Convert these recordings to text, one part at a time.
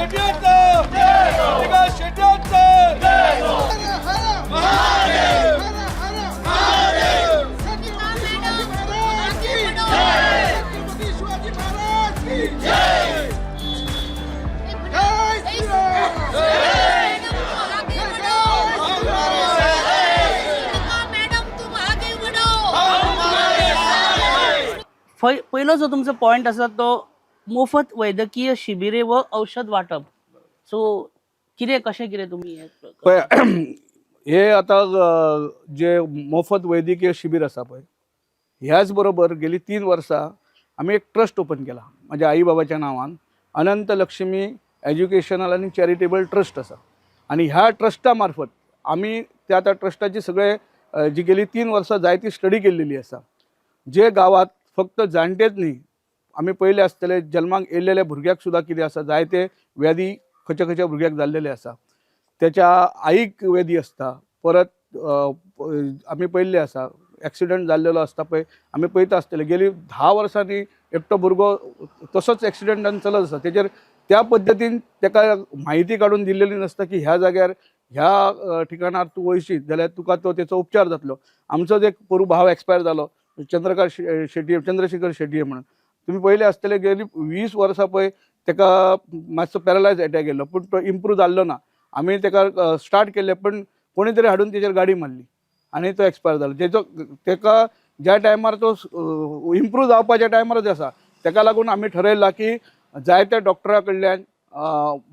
शेट्यांचा, श्रुतिका शेट्यांचा. पयलो जो तुमचो पॉयंट आसा तो मोफत वैद्यकीय शिबिरे व औषध वाटप. सो कितें, कशें कितें तुमी हें पळय, हे आतां जे मोफत वैद्यकीय शिबीर आसा पळय, ह्याच बरोबर गेली 3 वर्सां आमी एक ट्रस्ट ओपन केला म्हाज्या आई बाबाच्या नांवान. अनंत लक्ष्मी एज्युकेशनल आनी चॅरिटेबल ट्रस्ट आसा आनी ह्या ट्रस्टा मार्फत आमी त्या त्या ट्रस्टाची सगळे जी गेली 3 वर्सां जायती स्टडी केल्लेली आसा. जे गांवांत फक्त जाणटेच न्ही, आमी पयले आसतले जल्माक येयल्लेल्या भुरग्याक सुद्दां कितें आसा, जायते व्याधी खंयच्या खंयच्या भुरग्याक जाल्लेले आसा. त्याच्या आईक व्याधी आसता. परत आमी पळयल्ले आसा, एक्सिडंट जाल्लेलो आसता पळय, आमी पळयता आसतले, गेली 10 वर्सांनी एकटो भुरगो तसोच एक्सिडंटान चलत आसा. तेजेर त्या पद्दतीन ताका म्हायती काडून दिल्लेली नासता की ह्या जाग्यार ह्या ठिकाणार तूं वयशीत जाल्यार तुका तो तेचो उपचार जातलो. आमचोच एक पोरू भाव एक्सपायर जालो, चंद्रकांत शेटये, चंद्रशेखर शेटये म्हणून. तुमी पळयले आसतले, गेली 20 वर्सां पळय ताका मातसो पॅरालायज एटॅक येयल्लो, पूण तो इम्प्रूव जाल्लो ना. आमी ताका स्टार्ट केल्लें, पण कोणी तरी हाडून तेजेर गाडी मारली आनी तो एक्सपायर जालो. तेजो ताका ज्या टायमार तो इम्प्रूव जावपाच्या टायमारच आसा. ताका लागून आमी ठरयलां की जायत्या डॉक्टरा कडल्यान,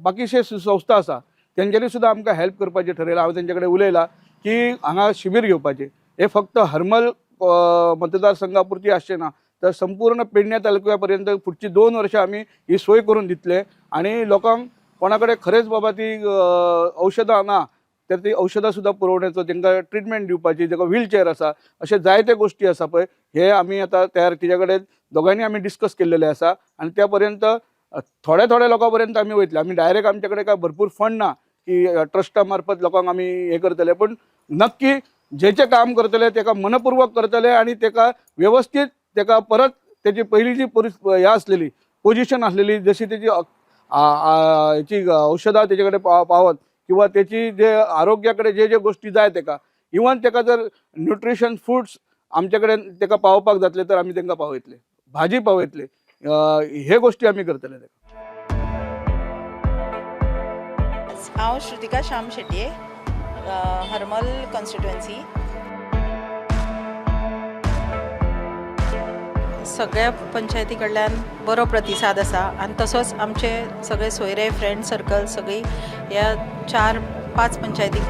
बाकीचे संस्था आसा तेंच्यांनी सुद्दां आमकां हेल्प करपाचें ठरयलां. हांवें तेंचे कडेन उलयलां की हांगा शिबीर घेवपाचें, हें फक्त हरमल मतदारसंघा पुरती आसचें ना, तर संपूर्ण पेडण्या तालुक्या पर्यंत फुडची 2 वर्सां आमी ही सोय करून दितले. आनी लोकांक कोणा कडेन खरेंच बाबा ती औषधां ना तर ती औषधां सुद्दां पुरवण्याचो, तांकां ट्रिटमेंट दिवपाची, ताका व्हीलचेअर आसा, अशे जायते गोश्टी आसा पळय, हे आमी आतां तयार तेज्या कडेन दोगांयनी आमी डिस्कस केल्लेले आसा. आनी त्या पर्यंत थोड्या थोड्या लोकां पर्यंत आमी वयतले. आमी डायरेक्ट, आमचे कडेन काय भरपूर फंड ना की ट्रस्टा मार्फत लोकांक आमी हें करतले, पूण नक्की जेचें काम करतले तेका मनपूर्वक करतले आनी तेका वेवस्थीत तेका परत तेजी पयलीं जी हें आसलेली पोजिशन आसलेली, जशी तेजी हेची औषधां तेजे कडेन पावत किंवा तेची जे आरोग्या कडेन जे जे गोश्टी जाय तेका, इवन तेका जर न्युट्रिशन फुड्स आमचे कडेन तेका पावोवपाक जातले तर आमी तेंकां पावयतले, भाजी पावयतले, हे गोश्टी आमी करतले तेका. हांव श्रुतिका श्याम शेटये, हरमल कॉन्स्टिट्युएन्सी. सगळ्या पंचायती कडल्यान बरो प्रतिसाद आसा आनी तसोच आमचे सगळे सोयरे, फ्रेंड सर्कल सगळीं ह्या चार पांच पंचायती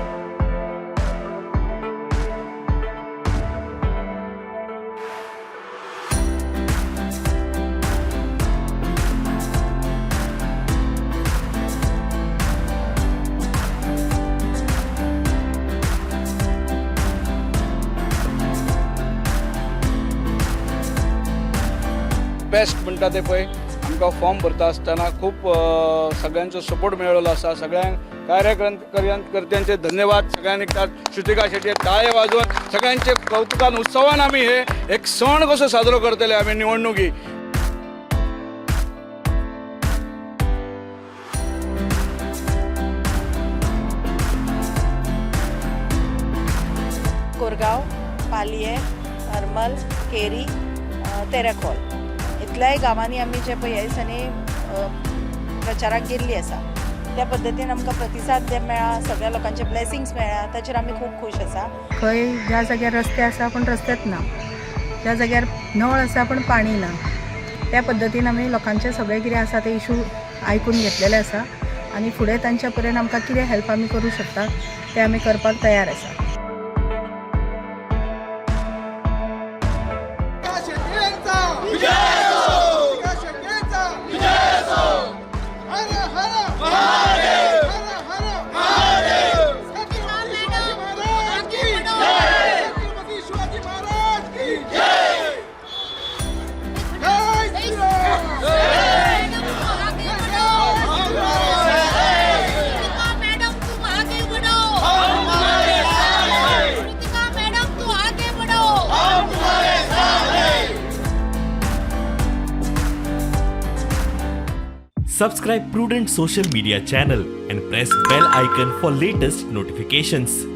बेस्ट म्हणटा ते पळय, आमकां फॉर्म भरता आसतना खूब सगळ्यांचो सपोर्ट मेळ्ळो आसा. सगळ्यांक कार्यकर्त्यांचे धन्यवाद. सगळ्यांनी श्रुतिका शेट्ये टाळे वाजोवन सगळ्यांचे कौतुकान उत्सवान आमी हे एक सण कसो साजरो करतले आमी निवडणुकी. कोरगांव, पालये, हरमल, केरी, तेरेखोल इतल्याय गांवांनी आमी जे पळय ह्या दिसांनी प्रचाराक गेल्ली आसा. त्या पद्दतीन आमकां प्रतिसाद जे मेळ्ळा, सगळ्या लोकांचे ब्लेसिंग्स मेळ्ळा, ताचेर आमी खूब खूश आसा. खंय ज्या जाग्यार रस्ते आसा पूण रस्तेच ना, ज्या जाग्यार नळ आसा पूण पाणी ना, त्या पद्दतीन आमी लोकांचे सगळे कितें आसा ते इशू आयकून घेतलेले आसा आनी फुडें तांच्या पर्यंत आमकां कितें हेल्प आमी करूं शकता तें आमी करपाक तयार आसा. मॅडम, तुम आगे बढ़ो. Subscribe Prudent Social Media channel and press bell icon for latest notifications.